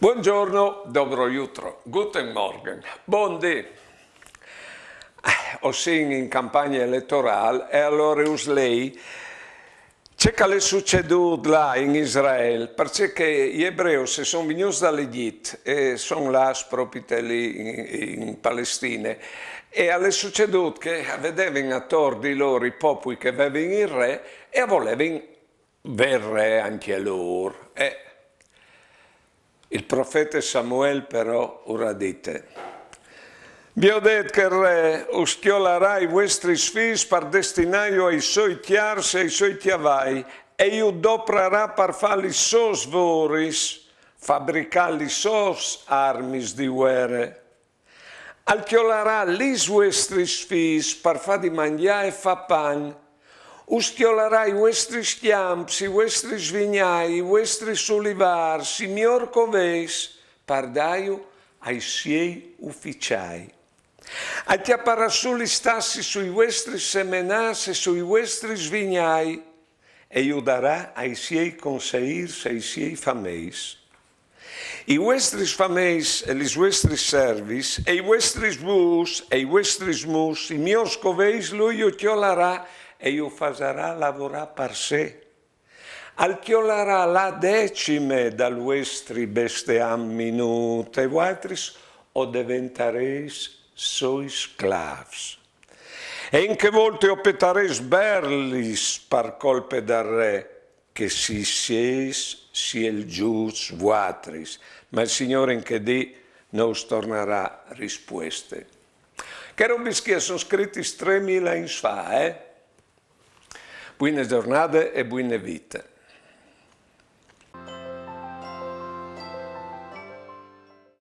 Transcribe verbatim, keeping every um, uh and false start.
Buongiorno, dobro jutro, guten Morgen, bon dì. Eh, o sin in campagna elettorâl e alore us lei ce che al è sucedût là in Israel, parcè che i ebreus a son vignûts dal Egjit e a son lâts propit li in, in Palestine, e al è sucedût che a vedevin ator di lôr i popui che a vevin il re e a volevin vê il re ancje lôr. E il profete Samuel però ur à dite: Viodêt che il re us cjolarà i vuestris fîs par destinâju ai soi cjars e ai soi cjavai, e ju doprarà par fâ lis sôs voris, fabricâ lis sôs armis di vuere. Al cjolarà lis vuestris fîs par fâ di mangjâ e fâ pan. Us cjolarà i vuestris cjamps, i vuestris vignâi, i vuestris ulivârs, i miôrs covês, par dâju ai siei uficiâi. Al cjaparà sù lis tassis sui vuestris semenâts e sui vuestris vignâi, e ju darà ai siei conseîrs e ai siei fameis. I vuestris fameis e lis vuestris servis, e i vuestris bûs e i vuestris mus, i miôrs coveis lui ju cjolarà e ju fasarà lavorâ par se. Al cjolarà la decime dal vuestri besteam minût, e vualtris o deventarês soi sclâfs. E in chê volte o petarês berlis par colpe dal re, che si sês sielzûts vualtris, ma il Signôr in chê dì no us tornarà rispueste. Chês robis chi a son scritis trê mil agns fa, eh? Buine zornade e buine vite.